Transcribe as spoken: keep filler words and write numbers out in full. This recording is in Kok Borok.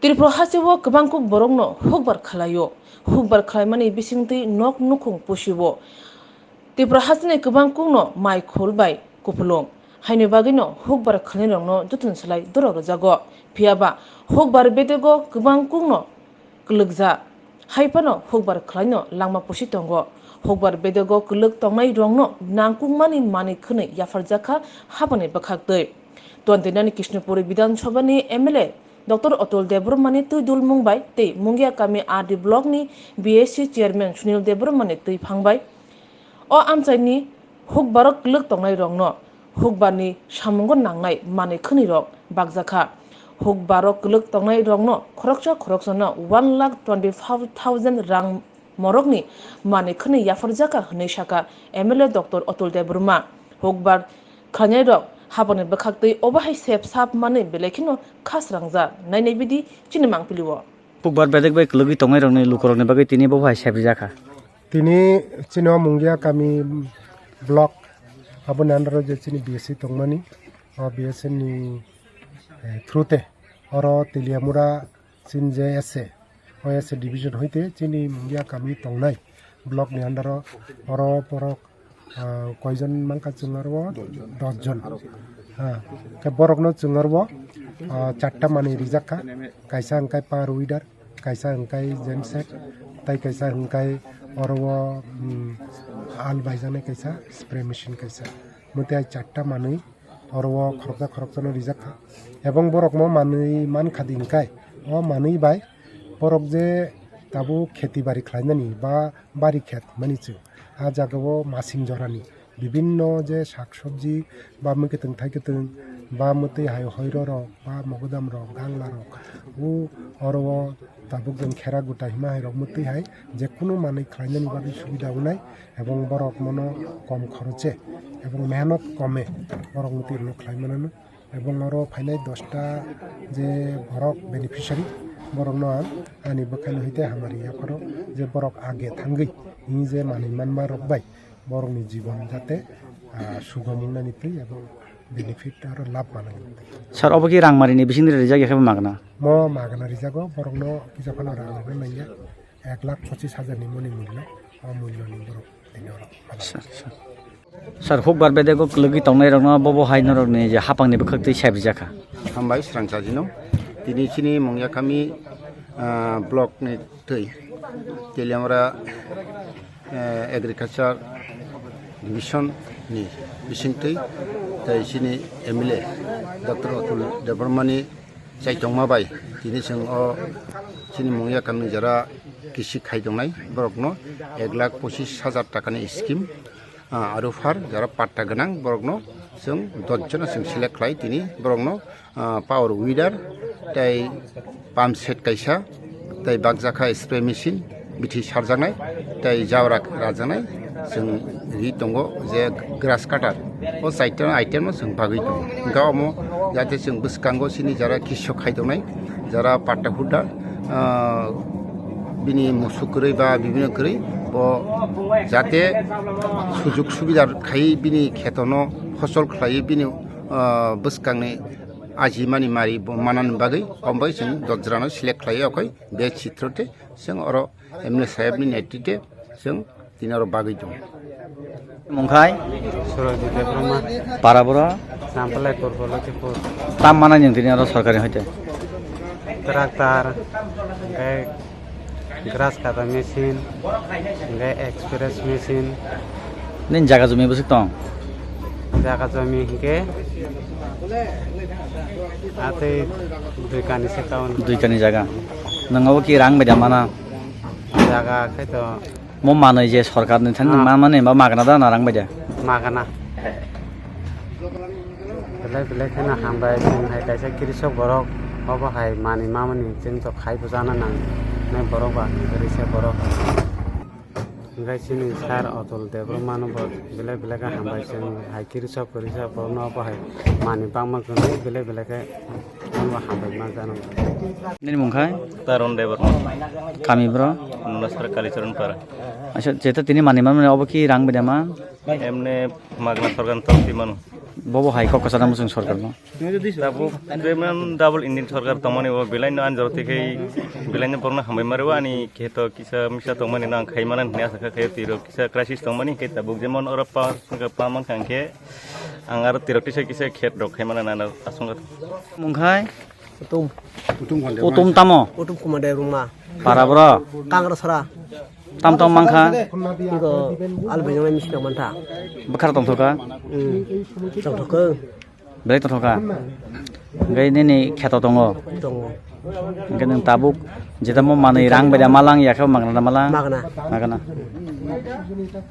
Tripura hasteo kwbang kuk borokno hukbar khlaio. Hukbar khlaimani bisingtwi nok nukhung pusio. Tripura hasteni kwbang kukno mai khul bai kupulung. Haini bagwino hukbar khlainirokno jotono slai dorok rwjago. Phiyaba hukbar bedego kwbang kukno kwlwkjak. Hai phano hukbar khlaino langma pusi tongo. Hukbar bedego kwlwk tongnai rokno nangkukmani manwi khwnwi yapharjakha hapani bwkhaktwi. Twenty nine Krishnapuri Bidhan Sabhani M L A Doctor Atul Debbarmani twi dulmung bai tei Mungia kami R D block ni B S C chairman Sunil Debbarmani twi phang bai. O amchaini hukbaro kwlwk tongnai rokno hukbarni samungo nangnai manwi khwnwi rok bakjakha. Hukbaro kwlwk tongnai rokno khoroksa khoroksano one lakh twenty five thousand rang morokni manwi khwnwi yapharjakha hwnwi sakha M L A Doctor Atul Debbarma. Hukbar khlainairok haponi bwkhaktwi obo hai sep sap manwi belai kheno khasrangjak. Nainai bidi chini mangpilio. Hukbar bedek bai kwlwgwi tongnairokni lukurokni bagwi tini bo hai sep rijakha. Tini chini o Mungia kami block aboni under o je chini B S C tongmani, o B S C ni, eh, through te oro Teliamura chini je S A, o S A division hoite chini Mungia kami tongnai block ni under o oro borok, ah, koijon mankha chwng aro o? Dos jon. Ah, khe borokno chwng aro o, ah, charta manwi rijak kha, kaisa hwnkhe power weeder, kaisa hwnkhe genset, tei kaisa hwnkhe oro o, mm, al baijaknai kaisa spray machine kaisa. Motwi hai charta manwi oro o khoroksa khoroksano rijak kha. Ebong borokno manwi man kha di hwnkhe, o manwi bai borok je tabuk kheti bari khlainani ba bari khet mani chwng, a jagao masing jorani bibinno je sak sobji ba mwkhwtwng thaikwtwng ba mwtwi hai hoiro rok ba mogodam rok gangla rok, o oro o tabuk jeng khera guta hima hai rok mwtwi hai je kunu manwi khlainani bagwi subida wngnai, ebong borok mono kom khoroche ebong mehnot kome borok mwtwi rwno khlai manano. Ebong oro phainai dosta je borok beneficiary, borokno ang ani bwkhani hoite hamari yapharo je borok age thangwi hini je manwi manma rok bai borokni jibon jate, ah, sugom wngnani twi ebong benefit aro labh manwi. Sir, obo ki rangmarini bisingtwi rijak ya khe bo magna? Mo magna rijago, borokno kisa phano rang rwna nangya, ek lakh pochis hajar ni moni mullo, o mullo ni borok tini oro. Sir, sir. Sir, hukbar bedego kwlwgwi tongnairokno bobo hai norokni je hapangni bwkhaktwi sep rijakha. Hambai srang chajino. Tini chini Mungia kami, ah, block ni twi Teliamura, eh, agriculture division ni bisingtwi tei chini M L A Doctor Atul Debbarmani chaitongma bai tini chwng o chini Mungia kami jara kisi khai tongnai borokno ek lakh pochis hajar takani scheme, ah, aro phar jara patta gwnang borokno chwng dos jona chwng select khlai tini borokno, ah, power weeder tei pump set kaisa tei bakjakha spray machine bithi sarjaknai tei jawra rajaknai chwng ri tongo je grass cutter o chaita item no chwng bagwi tongo hwnkhe omo jate chwng bwskango chini jara kisi khai tongnai jara patta hudda, ah, bini musuk kwrwi ba bibino kwrwi bo jate sujuk subida khai bini khetono phosol khlaiwi bini, ah, bwskangni ajimani mari bo manani bagwi omo bai chwng dojrano select khlaiwi okhoi be chitro te chwng oro M L A sahebni netrite chwng tini oro bagwi tongo. Mungkhai? Surajit Debbarma. Para boro? Sampalai Purbo Lokhipur. Tam mana nung tini oro sorkari hoite? Tractor, hingke grass kata machine, hingke express machine. Nini jaga jumi bwswk tong? Jaga jumi hingke atwi dui kani se kaun. Dui kani jaga. Nung abo ki rang bai da mana? Jaga khe to. Mo manwi je sorkar ni thani Ah. ma mani ba magna da na rang bai de? Magna. Belai belai kheno hambai chwng hai kaisa kirisok borok obo hai manwi mamani chwng to khai bujana nang nai borok ba risa borok. Hingke chini sir Atul Debbarma no bo belai belai khe hambai chwng hai kirisok kwrwisa borokno obo hai manwi bangma kwrwngwi belai belai khe. Nini mung khai? Tarun Debbarma. Kami bro? Nunasar Kalicharan Para. Acha, jeta tini mani man mani obo ki rang bedama? Emne magna sorgan tong ti manu. Bobo hai kok kwchana muchung sorkar no. Tabuk jemon double engine sorkar tongmani bo belai no anjaro tei khai belai no borokno hambai mari o ani khe to kisa misa tongmani no ang khai mana hwnwi asa kha khe twi rok kisa crisis tongmani khe tabuk jemon oro pa pa mankha ang khe ang aro twi rok tisa kisa khet rok khai mana nana aswk. Mungkhai. Utum. Utum tamo. Utum Kumar Debbarma. Para bro. Kangra sara. Tam tam mankha. Iko albai jong misi nang mantha. Bwkhar tongthoka. Hmm. Tongthokho. Belai tongthoka. Hwnkhe nini kheto tongo. Tongo. Hwnkhe nwng tabuk jeta mo manwi rang bai da malang yakhe magna da malang. Magna. Magna.